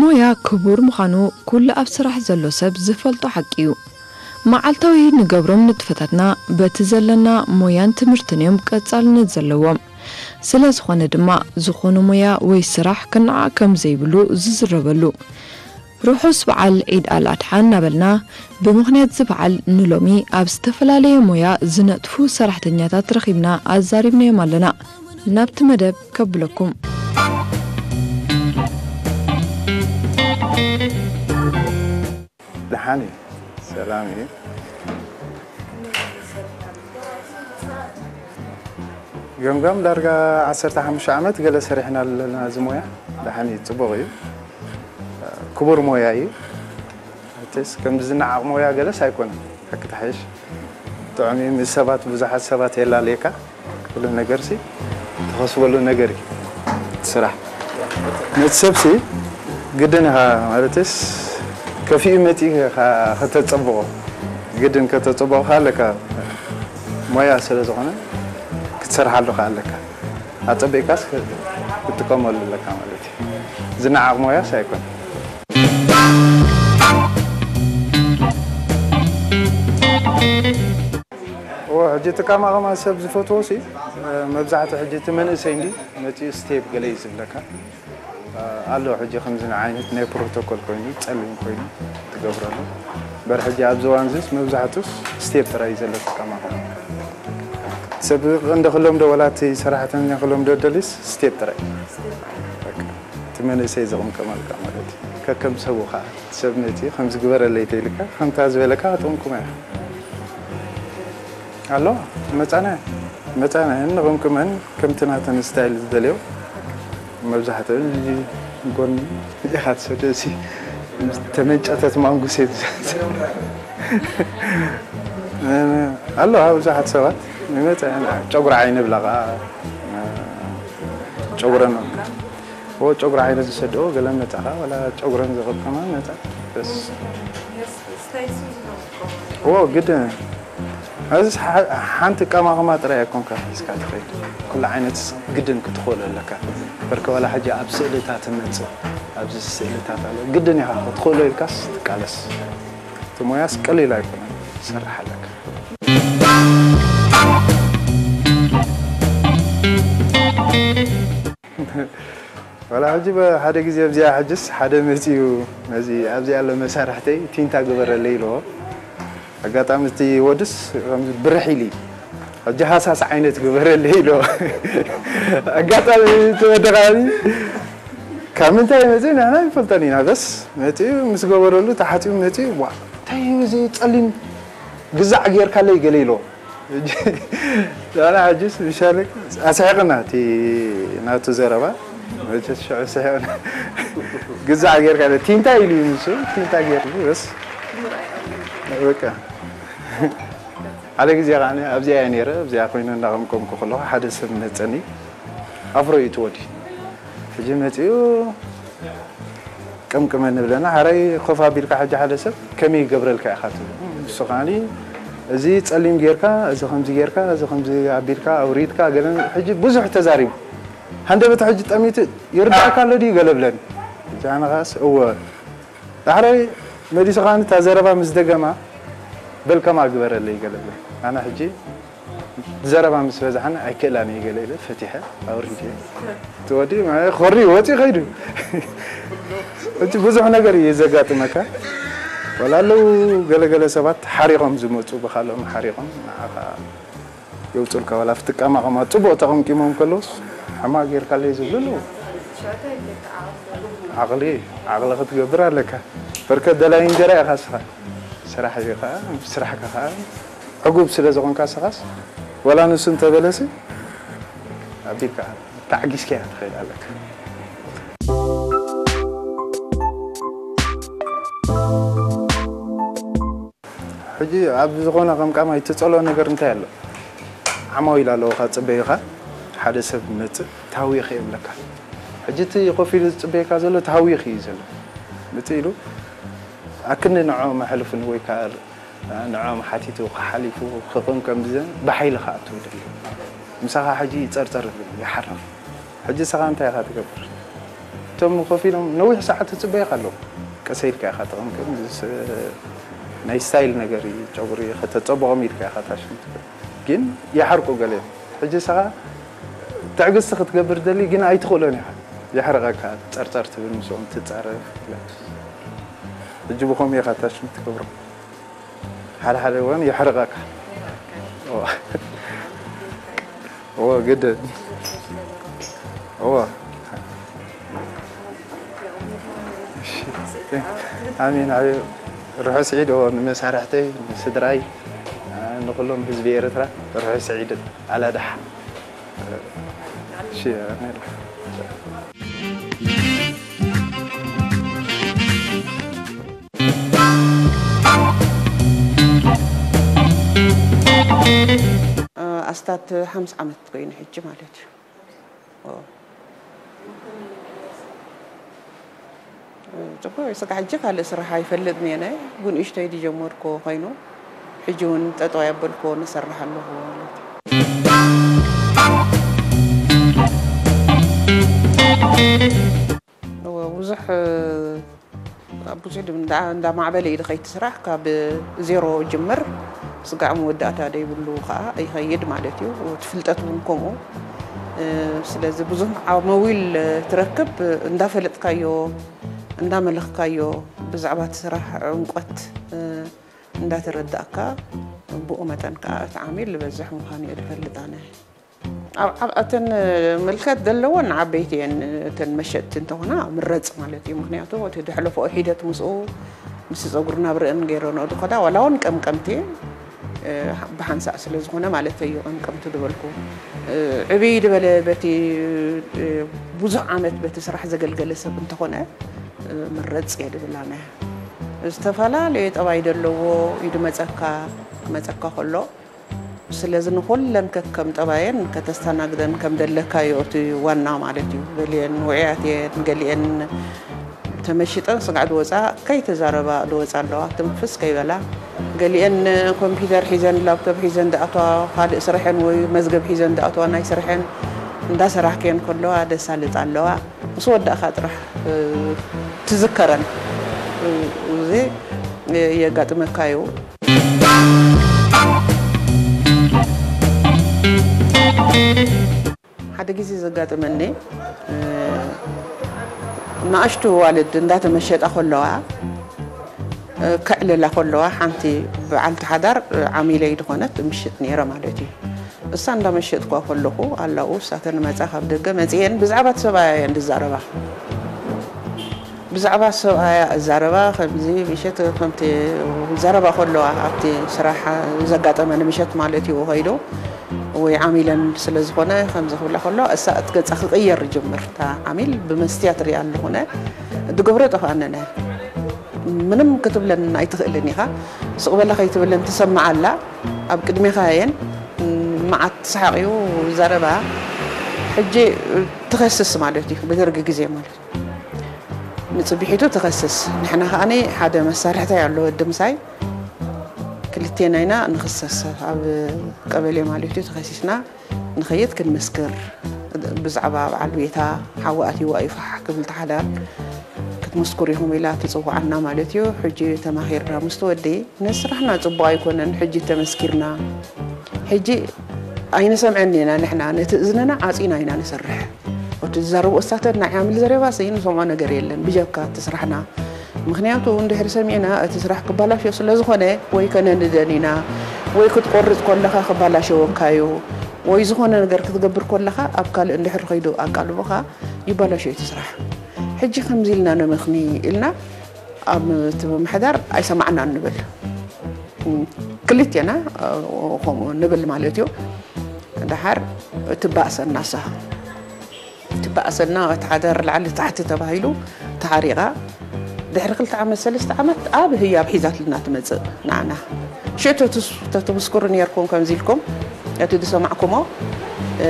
ሞያ ክቡር ምዃኑ ኩሉ ኣብ ስራሕ ዘሎ ሰብ ዝፈልጦ ሓቂ እዩ። መዓልታዊ ንገብሮም ንጥፈታትና በቲ ዘለና ሞያን ትምህርትን እዮም ቀጻልነት ዘለዎም። ስለ ዝኾነ ድማ ዝኾነ ሞያ ወይ ስራሕ ክነዓቕ ከም ዘይብሉ ዝዝረበሉ ርሑስ በዓል ዒድ ኣል ኣድሓ እናበልና፣ ብምኽንያት እዚ በዓል ንሎሚ ኣብ ዝተፈላለየ ሞያ ዝነጥፉ ሰራሕተኛታት ረኺብና ኣዛሪብናዮም ኣለና። ናብቲ መደብ ከብለኩም። ደሓን እዩ፣ ሰላም እዩ። ገምጋም ዳርጋ ዓሰርተ ሓሙሽተ ዓመት ገለ ሰሪሕና ኣለና። እዚ ሞያ ደሓን እዩ፣ ጽቡቕ እዩ፣ ክቡር ሞያ እዩ። እትስ ከም ዝነዓቕ ሞያ ገለስ ኣይኮነን። ሓቂ ተሓይሽ ጥዑም እዩ። ምስ ሰባት፣ ብዙሓት ሰባት የላለየካ። ኩሉ ነገር ሲ ትኸስበሉ ነገር እዩ። ስራሕ ነቲ ሰብ ሲ ግድን ኢኻ፣ ማለትስ ከፊኡ መጺኡ ኢኻ ከተጸብቖ። ግድን ከተጸብቖ ኣለካ። ሞያ ስለ ዝኾነ ክትሰርሓሉ ከ ኣለካ። ኣጸቢቕካስ ክትጥቀመሉ ኣለካ ማለት እዩ። ዝነዓቕ ሞያስ ኣይኮነን። ኦ፣ ሕጂ እቲ ቀማቕማ ሰብ ዝፈትዎ ሲ፣ መብዛሕትኡ ሕጂ እቲ መንእሰይ እንዲ መጺኡ ስቴፕ ገለ እዩ ዝብለካ። ኣሎ ሕጂ ከምዚ ዓይነት ናይ ፕሮቶኮል ኮይኑ፣ ጸሊም ኮይኑ ትገብረሉ። እምበር ሕጂ ኣብዚ እዋን እዚስ መብዛሕትኡስ ስቴፕ ጥራይ እዩ ዘሎ እቲ ቀማቕማ። ሰብ ቀንዲ ክለምዶ፣ ወላ እቲ ሰራሕተኛ ክለምዶ ደሊስ ስቴፕ ጥራይ። በቃ፣ እቲ መንእሰይ ዝቕምቀመልካ ማለት እዩ። ከከም ሰቡ ኸዓ፣ ሰብ መጺኡ ከምዚ ግበረለይ ተይልካ፣ ከምታ ዝበለካ ክትቕምቅሞ ኢኻ። ኣሎ፣ መጻና፣ መጻና፣ ንቕምቅመን ከምቲ ናተን ስታይል ዝደልዮ። መብዛሕትኡ እዚ ጎኒ ኢኻ ትሰዶ፣ እዚ ተመንጨተት ማንጉስ እየ ዝሰዶ። ኣሎ፣ ኣብ ብዙሓት ሰባት ይመጽእ፣ ጨጉሪ ዓይኒ ብላቓ፣ ጨጉረን፣ ኦ፣ ጨጉሪ ዓይኒ ዝሰድኦ ገለ መጻኻ፣ ወላ ጨጉረን ዝቕምቀማ መጻ፣ በስ። ኦ፣ ግድን። እዚ ሓ-፣ ሓንቲ ቀማቕማ ጥራይ ኣይኮንካ ሒዝካ ትኸይድ። ኩሉ ዓይነት ግድን ክትኽእሎ ኣለካ። በርከ ዋላ ሕጂ ኣብ ስእልታት ትመጽእ፣ ኣብዚ ስእልታት ኣሎ። ግድን ኢኻ ክትኽእሎ ኢልካስ ትቃለስ። እቲ ሞያስ ቀሊል ኣይኮነን፣ ትሰርሕ ኣለካ። ዋላ ሕጂ በ-፣ ሓደ ግዜ ኣብዚኣ ሕጅስ ሓደ መጺኡ፣ ነዚ ኣብዚኣ ኣሎ መሳርሕተይ ቲንታ ግበረለይ ኢልዎ። ኣጋጣሚ እቲ ወድስ ከምዚ ብርሕ ኢሉ እዩ። ሕጂ ሃሳስ ዓይነት ግበረለይ ኢልዎ። ኣጋጣሚ እቲ ወዲ ኸኣኒ ካብ ምንታይ መጺኡ ንሕና ኣይንፈልጦን ኢና። በስ መጺኡ ምስ ገበረሉ ተሓጺቡ መጺኡ፣ "ዋ፣ እንታይ እዩ እዚ ጸሊም ግዛዕ ጌርካለይ?" ገለ ኢልዎ። ሕጂ፣ ንሕና ሕጂስ ብሻለቅ ኣስሒቕና እቲ ናቱ ዘረባ። መቸስ ሽዑ ስሒቕና። ግዛዕ ጌርካ ኢለ፣ ቲንታ ኢሉ እዩ ንሱ፣ ቲንታ ጌርሉ፣ በስ። በቃ። ሓደ ግዜ ከዓኒ ኣብዚኣ እየ ነይረ፣ ኣብዚኣ ኮይነ እንዳቐምቀምኩ ከለኹ ሓደ ሰብ መጸኒ። ኣፍሮ እዩ እቲ ወዲ። ሕጂ መጺኡ ቅምቅመኒ ብለና፣ ሓራይ ኮፍ ኣቢልካ ሕጂ ሓደ ሰብ ከመይ ይገብረልካ ኢኻ ትብል? ንሱ ከዓኒ እዚ ጸሊም ጌርካ፣ እዚ ከምዚ ጌርካ፣ እዚ ከምዚ ኣቢልካ፣ ኣውሪድካ፣ ገለ ሕጂ ብዙሕ ተዛሪቡ። ሃንደበት ሕጂ ጠሚቱ ይርድኣካ ኣሎ ድዩ ገለ ብለኒ። ሕጂ ኣነ ኸኣስ እወ። ዳሕራይ መሊሱ ከዓኒ እታ ዘረባ ምስ ደገማ፣ በል ከምኣ ግበረለይ ገለ ብለኒ። ኣነ ሕጂ ዘረባ ምስ በዝሓኒ ኣይክእላን እየ ገለ ኢለ ፈቲሐ ኣውሪደ። እቲ ወዲ ኮሪ ወፂኡ ከይዱ። እቲ ብዙሕ ነገር እዩ ዘጋጥመካ። ወላ ኣለዉ ገለገለ ሰባት ሓሪቖም ዝመፁ ብኻልኦም ሓሪቖም ንዓኻ የውፅልካ። ወላ ኣብቲ ቀማቕማ ፅቡቕ ተቐምቂሞም ከለውስ ሕማቕ ጌርካለይ ዝብሉ ኣለዉ። ዓቕሊ ዓቕሊ ክትገብር ኣለካ። በርከት ደላይ እንጀራ ኢኻ ስኻ። ስራሕ እዩ ኸዓ፣ ስራሕካ ኸዓ ዕጉብ ስለ ዝኾንካ ስኻስ፣ ወላ ንሱ እንተበለሲ ኣቢልካ ተዓጊስካያ ትኸይድ ኣለካ። ሕጂ ኣብ ዝኾነ ቀምቃማይ ትጸሎ ነገር እንታይ ኣሎ? ዓማዊል ኣለዉኻ፣ ጽበዩኻ፣ ሓደ ሰብ ይመጽእ፣ ተሃዊኺ የብለካ። ሕጂ እቲ ኮፍ ኢሉ ዝጽበየካ ዘሎ ተሃዊኺ እዩ ዘሎ። ምጽእ ኢሉ ኣክንዲ ንዕኦም ኣሕልፉኒ ወይ ከኣ ንዕኦም ሓቲቱ ክሓሊፉ ክቕምቀም ብዘን ብሓይሊ ክኣቱ ይደሊ። ምሳኻ ሕጂ ይጸርጸር ይብል፣ ይሓርቕ። ሕጂ ንስኻ እንታይ ኢኻ ትገብር? እቶም ኮፍ ኢሎም ነዊሕ ሰዓት ትጽበዮ ኣለዉ። ቀሰ ኢልካ ኢኻ ተቐምቅም። ናይ ስታይል ነገር እዩ። ጨጉሪ ከተጸብቖም ኢልካ ኢኻ ታሽም። ግን ይሓርቁ ገሊኦም። ሕጂ ንስኻ ትዕግስቲ ክትገብር ደሊ ግን ኣይትኽእሎን ኢኻ። የሕርቐካ፣ ጸርጸር ትብል ምስኦም ትጻረፍ። ሕጂ ብኸምኡ ኢኻ ታሽም ትገብሮ። ሓደ ሓደ እዋን የሕርቐካ። እዎ። እዎ፣ ግድን። እዎ። እሺ። ኣሜን። ዓብዩ ርሑስ ዒድ፣ እዎ፣ ንመሳርሕተይ፣ ንስድራይ፣ ንኹሎም ህዝቢ ኤርትራ ርሑስ ዒድ ኣላድሓ። እሺ፣ ኣሜን። ኣስታት ሓምሳ ዓመት ኮይኑ ሕጂ ማለት እዩ። ኦ። ጽቡቅ፣ ስጋዕ ሕጂ ካልእ ስራሕ ኣይፈልጥን እየ። ናይ ብንእሽተይ ዝጀመርኩ ኮይኑ፣ ሕጂ እውን ጠጠው ያበልኩ ንሰርሕ ኣለኹ ማለት እዩ። እወ፣ ብዙሕ፣ እ፣ ኣብ ብዙሕ ድም-፣ እንዳ-፣ እንዳማዕበለ እዩ ዝኸይድ ስራሕ። ካብ ዜሮ ጅምር፣ ስጋዕ መወዳእታ ዘይብሉ ከዓ ይኸይድ ማለት እዩ። እቲ ፍልጠት እውን ከምኡ። እ፣ ስለዚ ብዙሕ ዓመዊል ትረክብ፣ እንዳፈለጥካዮ፣ እንዳመለኽካዮ፣ ብዛዕባ እቲ ስራሕ ዕምቆት፣ እ፣ እንዳተረዳእካ፣ ብኡ መጠን ከዓ እቲ ዓሚል ዝበዝሕ ምዃኑ እየ ዝፈልጥ ኣነ። ኣብ፣ ኣብ፣ እተን ምልከት ዘለወን ዓበይቲ እየን፣ እተን መሸጥቲ እንተኾና ምረጽ ማለት እዩ። ምኽንያቱ እቲ ዘሕለፈኦ ሒደት ምስኡ፣ ምስ ጸጉሪ ናብ ርእን ገይረንኦ ዝኸዳ፣ ዋላ እውን ቀምቀምቲ፣ እ፣ ብሓንሳእ ስለ ዝኾነ ማለት እዩ ቀምቀምቲ ዝበልኩ። እ፣ ዕብይ ዝበለ በቲ፣ እ፣ ብዙሕ ዓመት በቲ ስራሕ ዘገልገለ ሰብ እንተኾነ፣ እ፣ ምረጽ እየ ዝብል ኣነ። ዝተፈላለየ ጠባይ ዘለዎ እዩ ዝመጸካ፣ ክመጸካ ከሎ፣ ስለዚ ንኹለን ከከም ጠባየን ከተስተናግደን ከም ደለካዮ እቲ ዋና ማለት እዩ። ገሊአን ውዑያት እየን፣ ገሊአን ተመሺጠን ስጋዕ ዝወፃ ከይተዛረባ ዝወፃ ኣለዋ፣ ትንፍስ ከይበላ። ገሊአን ኮምፒውተር ሒዘን ላፕቶፕ ሒዘን ዝኣትዋ ካልእ ስርሐን ወይ መዝገብ ሒዘን ዝኣትዋ ናይ ስርሐን እንዳሰራሕክየን ከለዋ ደሳልጣ ኣለዋ። ምስ ወዳእካ ጥራሕ፣ እ፣ ትዝከረን። እ፣ እዚ የጋጥመካ እዩ። ሓደ ግዜ ዘጋጠመኒ፣ እ፣ ንኣሽቱ ኣዋልድ እንዳተመሸጣ ከለዋ፣ እ፣ ከዕልላ ከለዋ ሓንቲ በዓልቲ ሓዳር፣ እ፣ ዓሚለይ ዝኾነት ምሽጥ ነይረ ማለት እዩ። እሳ እንዳመሸጥኳ ከለኹ ኣላኡ እሳተን መጻ ካብ ደገ መጽየን ብዛዕባ እቲ ሰብኣያ እየን ዝዛረባ። ብዛዕባ ሰብኣያ እዛረባ ከምዚ ምሸት ከምቲ ዘረባ ከለዋ ኣብቲ ስራሕ ዘጋጠመኒ ምሸት ማለት እዩ ከይዱ ወይ ዓሚለን ስለ ዝኾነ ከምዚ ክብላ ከለዋ እሳ እቲ ገጻ ክቕየር ይጅምር። እታ ዓሚል ብመስትያት ሪኣ ኣለኹነ ድገብሮ ጠፍኣነነ። ምንም ክትብለን ኣይትኽእልን ኢኻ። ስቕ በላ ከይትብለን ትሰምዓ ኣላ። ኣብ ቅድሜኻ እየን። መዓት ሰሓቕ እዩ ዘረባ። ሕጂ ትኸስስ ማለት እዩ፣ ብደርጊ ግዜ ማለት እዩ። ንጽብሒቱ ትኸስስ። ንሕና ከኣኒ ሓደ መሳርሕታይ ኣሎ ወዲ ምሳይ። ክልቴና ኢና ንኽሰስ። ኣብ ቀበሌ ማለት እዩ ተኸሲስና ንኸይድ ክንምስክር። ብዛዕባ በዓል ቤታ ሓዊ ኣትይዋ እዩ ፋሕ ክብል ተሓዳር ክትምስክሩ ኢኹም ኢላ ትጽውዓና ማለት እዩ። ሕጂ ተማኺርና ምስቲ ወዲ ነቲ ስራሕና ጽቡቕ ኣይኮነን፣ ሕጂ ተመስኪርና። ሕጂ ኣይንሰምዐን ኢና ንሕና፣ ነቲ እዝንና ዓጺና ኢና ንሰርሕ። እቲ ዝዛረብኦ እሳተን ናይ ዓሚል ዘረባስ ንሰምዖ ነገር የለን፣ ብጀካ እቲ ስራሕና። ምኽንያቱ እንድሕር ሰሚዕና እቲ ስራሕ ክባላሾ ስለ ዝኾነ ወይ ከነንደን ኢና፣ ወይ ክትቆርጽ ከለኻ ክባላሸወካ እዩ፣ ወይ ዝኾነ ነገር ክትገብር ከለኻ ኣብ ካልእ እንድሕር ከይዱ ኣቃልቦኻ ይባላሾ እቲ ስራሕ። ሕጂ ከምዚ ኢልና ነመኽኒ ኢልና ኣብ እቲ ምምሕዳር ኣይሰማዕናን ንብል። እም፣ ክልቴና፣ እ፣ ከምኡ ንብል ማለት እዩ። ደሓር ትባእሰና እሳ። ትባእሰና፣ እቲ ሓዳር ላዕሊ ታሕቲ ተባሂሉ ተሓሪቓ። ድሕሪ ክልተ ዓመት፣ ሰለስተ ዓመት ኣብ ህያብ ሒዛትልና ትመጽእ ንዓና። ሽዑ ተትስ-፣ ተትምስክሩ ነርኩም ከምዚ ኢልኩም፣ እቲ ዝሰማዕኩሞ፣ እ፣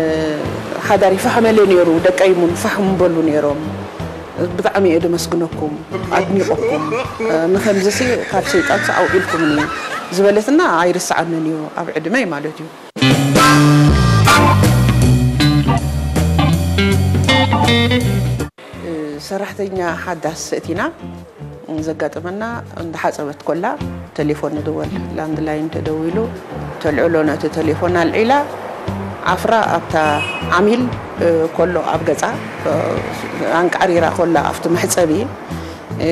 ሓዳር ይፋሕመለ ነይሩ፣ ደቀይ እውን ፋሕም በሉ ነይሮም። ብጣዕሚ እየ ደመስግነኩም፣ ኣድኒቐኩም። እ፣ ንኸምዚሲ ካብ ሰይጣንስ ኣውዒልኩምኒ ዝበለትና ኣይርስዓንን እዩ፣ ኣብ ዕድመይ ማለት እዩ። እ፣ ሰራሕተኛ ሓዳስ እቲና ዘጋጠመና፣ እንዳሓጸበት ኮላ ተሌፎን ንድወል፣ ላንድላይን ተደዊሉ፣ ተልዕሎ፣ ነቲ ተሌፎን ኣልዒላ፣ ዓፍራ ኣብታ ዓሚል ኮሎ ኣብ ገጻ ኣንቃዕሪራ ኮላ ኣብቲ መሕጸቢ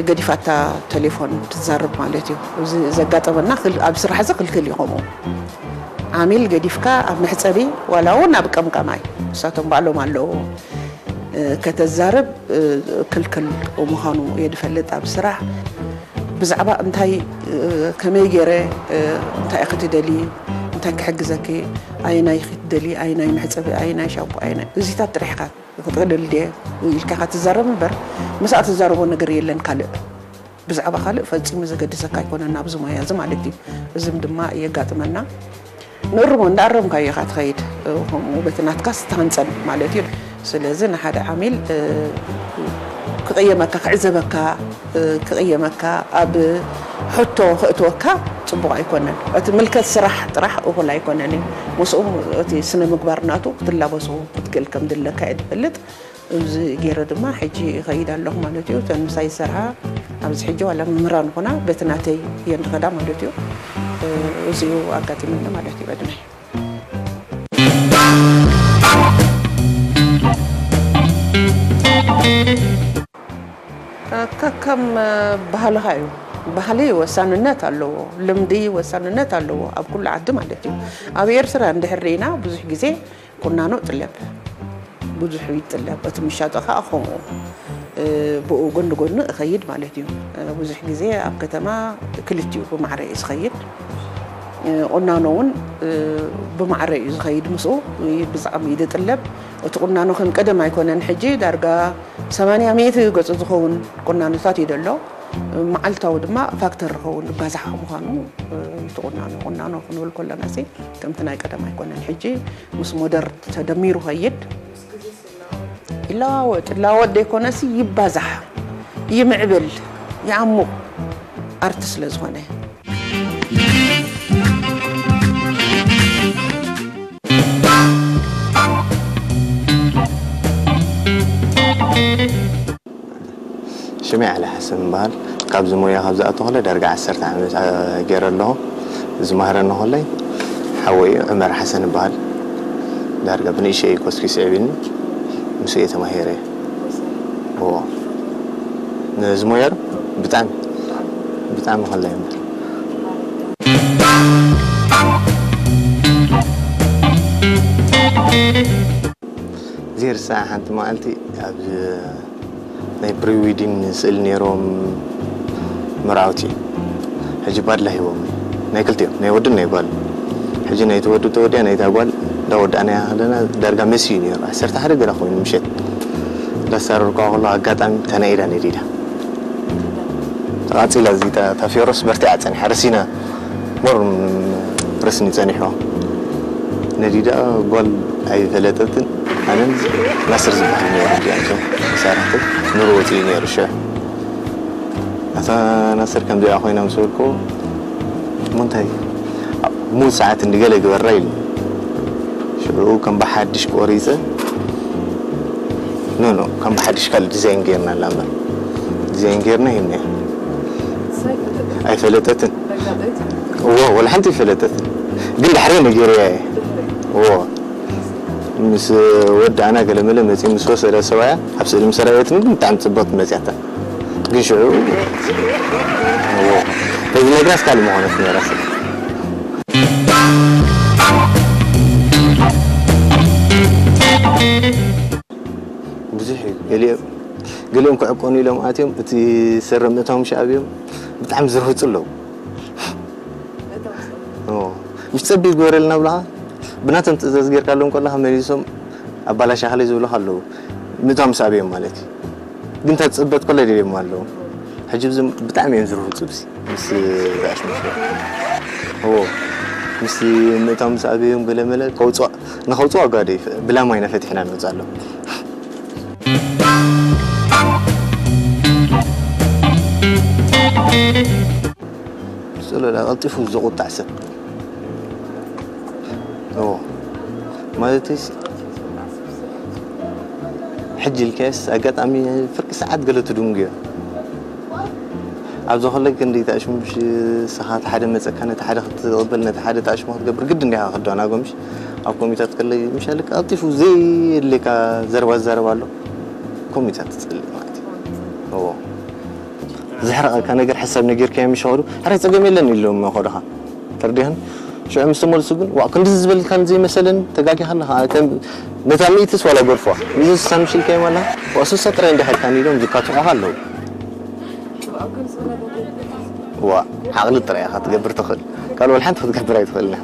ገዲፋታ ተሌፎን ትዛረብ ማለት እዩ። እዚ ዘጋጠመና ኣብ ስራሕ እዚ ክልክል እዩ። ከምኡ ዓሚል ገዲፍካ ኣብ መሕጸቢ ዋላ እውን ኣብ ቀምቃማይ ንሳቶም ባዕሎም ኣለዎ ከተዛርብ ክልክል ምዃኑ እየ ዝፈልጥ። ኣብ ስራሕ ብዛዕባ እንታይ፣ ከመይ ገይረ፣ እንታይ ክትደሊ፣ እንታይ ክሕግዘኪ፣ ኣየናይ ክትደሊ፣ ኣየናይ መሕጸቢ፣ ኣየናይ ሻምፖ፣ ኣየናይ እዚታት ጥራሕ ኢኻ ክትደሊ ድየ ኢልካ ኢኻ ትዛረብ እምበር ምስኣ ትዛረቦ ነገር የለን። ካልእ ብዛዕባ ካልእ ፈጺሙ ዘገድሰካ ኣይኮነን ኣብዚ ሞያ እዚ ማለት እዩ። እዝም ድማ የጋጥመና። ንእርሞ እንዳኣረምካዮ ኢኻ ትኸይድ፣ ከምኡ በቲ ናትካስ ትሃንጸን ማለት እዩ። ስለዚ ንሓደ ዓሚል ክቕየመካ፣ ክዕዘበካ፣ ክቕየመካ፣ ኣብ ሕቶ ክእትወካ ጽቡቕ ኣይኮነን። እቲ ምልከት ስራሕ ጥራሕ እኹል ኣይኮነን እዩ። ምስኡ እቲ ስነ ምግባር ናቱ ክትላበሱ ክትክእል ከም ድለካ እየ ዝፈልጥ። እዚ ገይረ ድማ ሕጂ ይኸይድ ኣለኹ ማለት እዩ። እተን ምሳይ ዝሰርሓ ኣብዚ ሕጂ ዋላ መምህራን ይኹና በቲ ናተይ እየን ዝኸዳ ማለት እዩ። እዚ እዩ ኣጋጢሙኒ ማለት እዩ። ዕድመይ ከከም ባህልኻ እዩ። ባህሊ ወሳንነት ኣለዎ፣ ልምዲ ወሳንነት ኣለዎ ኣብ ኩሉ ዓዲ ማለት እዩ። ኣብ ኤርትራ እንድሕር ርኢና ብዙሕ ግዜ ቁናኖ ጥለብ ብዙሕ ይጥለብ፣ እቲ ምሻጦ ኸዓ ከምኡ ብኡ ጎኒ ጎኒ እኸይድ ማለት እዩ። ብዙሕ ግዜ ኣብ ከተማ ክልቲኡ ብማዕረ እዩ ዝኸይድ። ቁናኖ እውን ብማዕረ እዩ ዝኸይድ፣ ምስኡ ብጣዕሚ እዩ ዝጥለብ። እቲ ቁናኖ ከም ቀደም ኣይኮነን። ሕጂ ዳርጋ ሰማንያ ሚእቲ ገጹ ዝኸውን ቁናኖታት እዩ ዘሎ። መዓልታዊ ድማ ፋክተር ዝኸውን ይባዛሕ ምዃኑ እዩ እቲ ቁናኖ። ቁናኖ ክንብል ከለና ሲ ከምቲ ናይ ቀደም ኣይኮነን። ሕጂ ምስ ሞደር ተደሚሩ ኸይድ ይለዋወጥ። ይለዋወጥ ዘይኮነሲ ይባዛሕ፣ ይምዕብል፣ ይዓሙቕ ኣርቲ ስለ ዝኾነ። ሽመይ ዓሊ ሓሰን እበሃል። ካብዚ ሞያ ካብ ዝኣተኹለ ዳርጋ ዓሰርተ ዓመት ገይረ ኣለኹ። ዝመሃረኒ ከለይ ሓወይ ዑመር ሓሰን እበሃል። ዳርጋ ብንእሸይ ኮስኪ ስዒብኒ፣ ምስኡ እየ ተማሂረ። እዎ። ነዚ ሞያ ዶ? ብጣዕሚ፣ ብጣዕሚ ከላይ እምበር። ዘይርሳዕ ሓንቲ መዓልቲ ኣብ ናይ ፕሪዊዲን ስእሊ ነይሮም መርዓውቲ። ሕጂ ባድላ ሂቦም። ናይ ክልቲኦም፣ ናይ ወድን ናይ ጓል። ሕጂ ናይቲ ወዲ ተወዲኣ፣ ናይታ ጓል እንዳወዳእናያ ከለና ዳርጋ መሲዩ ነይሩ። ዓሰርተ ሓደ ገላ ኮይኑ ምሸት። እንዳሳረርኩዋ ከለኹ ኣጋጣሚ እታ ናይ ኢዳ ነዲዳ። ተቓጺላ እዚ፣ እታ፣ እታ ፌሮስ በርቲዓ ጸኒሓ፣ ረሲና። ሞር ረስኒ ጸኒሕዋ። ነዲዳ ጓል ኣይፈለጠትን። ኣነን ናስር ዝበሃል ነይሩ፣ እዚኣቶም መሳርሕቲ ንርኡ ወጺኡ ነይሩ ሽዑ። ኣታ ናስር ከምዚኣ ኮይና ምስ በልክዎ፣ "እሞ እንታይ? ሙት ሰዓት እንዲ ገለ ግበራ" ኢሉ። ሽዑ ከም ብሓድሽ ቆሪጸ፣ ኖ፣ ኖ፣ ከም ብሓድሽ ካልእ ዲዛይን ጌርና ኣላ እምበር። ዲዛይን ጌርና ሂብናያ። ኣይፈለጠትን። እዎ፣ ወላ ሓንቲ ኣይፈለጠትን። ግን ድሕሪ ነጊረያ እየ። እዎ። ምስ ወዳእና ገለመለ መጺኡ ምስ ወሰደ ሰብኣያ፣ ኣብ ስእሊ ምስ ረኣየትኒ ግን ብጣዕሚ ጽብቕቲ መጺኣታ። ግን ሽዑ፣ እዎ። በዚ ነግራስ ካልእ ምኾነት ነይራ ስለ። ብዙሕ እዩ። ገሊኦም፣ ገሊኦም ክዕቀኑ ኢሎም ኣትዮም፣ እቲ ስረ ምእታዎም ሻዕብዮም ብጣዕሚ ዝርህጹ ኣለዉ። ኦ፣ ምሽ ጸቢብ ግበረልና ብለኻ፣ ብናቶም ትእዛዝ ጌርካሎም ከለኻ መሊሶም ኣባላሻኽለይ ዝብሉኻ ኣለዉ። ምእታዎም ሳዕብዮም ማለት እዩ። ግን እንተ ትጽበ ትኮለ ደልዮም ኣለዉ። ሕጂ ብዚ ብጣዕሚ እዮም ዝርህጹ ብዚ። ምስ ዝኣሽምሹ። እዎ። ምስ ምእታዎም ሳዕብዮም ገለመለ ከውጽዋ፣ ንኸውጽዋ ጓደ ይፍ-፣ ብላማ ኢና ፈቲሕና ንወጽኣሎም። ብጸሎላ ቀልጢፉ ዝቑጣዕ ሰብ። እዎ። ማለትስ ሕጂ ኢልካዮስ ኣጋጣሚ ፍርቂ ሰዓት ገለ ትድንጉዮ። ኣብዛ ከለይ ክንደይ ተኣሽሙሽ ስኻ፣ እቲ ሓደ መጸካ ነቲ ሓደ ክትቕበል፣ ነቲ ሓደ ተኣሽሙ ክትገብር ግድን ዲኻ ክደናጎምሽ? ኣብ ኮሚታት ከለይ ምሻልካ ቀልጢፉ ዘየድልየካ ዘረባ ዝዛረብ ኣሎ። ኮሚታት ትጸልእ ማለት እዩ። እዎ። ዝሕረቐካ ነገር ሓሳብ ነጊርካዮም ይሸኸዱ። ሕራይ ጸገም የለን ኢሎም ይኸዱኻ። ተረዲኻን? ሽዑ ምስ ተመልሱ ግን፣ "ዋእ፣ ክንድዚ ዝበልካን ዘይመሰለን ተጋጊኻ ኣለኻ። ከም ነታ ሚእትስ ዋላ ጎርፍዋ። ሚእቲ ስሳ ምሽልካዮም ኣላ። ዋእ፣ ስሳ ጥራይ እንዲኻ ኢልካን" ኢሎም ዝካትዑኻ ኣለዉ። ዋእ፣ ዓቕሊ ጥራይ ኢኻ ትገብር ትኽእል። ካልእ ወላ ሓንቲ ክትገብር ኣይትኽእልን ኢኻ።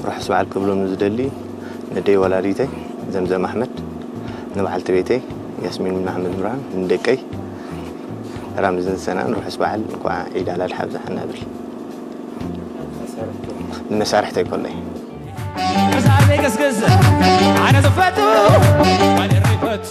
ርሑስ በዓል ክብሎም ዝደሊ ነደይ ወላዲተይ ዘምዘም ኣሕመድ፣ ንበዓልቲ ቤተይ ያስሚን ኣሕመድ ብርሃን፣ ንደቀይ ራምዝን ሰናን ርሑስ በዓል እንኳዕ ዒድ ኣል ኣድሓ ኣብዝሓና እብል። ንመሳርሕተይ ኮለይ። ምሳሌ ገስግስ ኣነ ዝፈቱ ባሌር ይፈቱ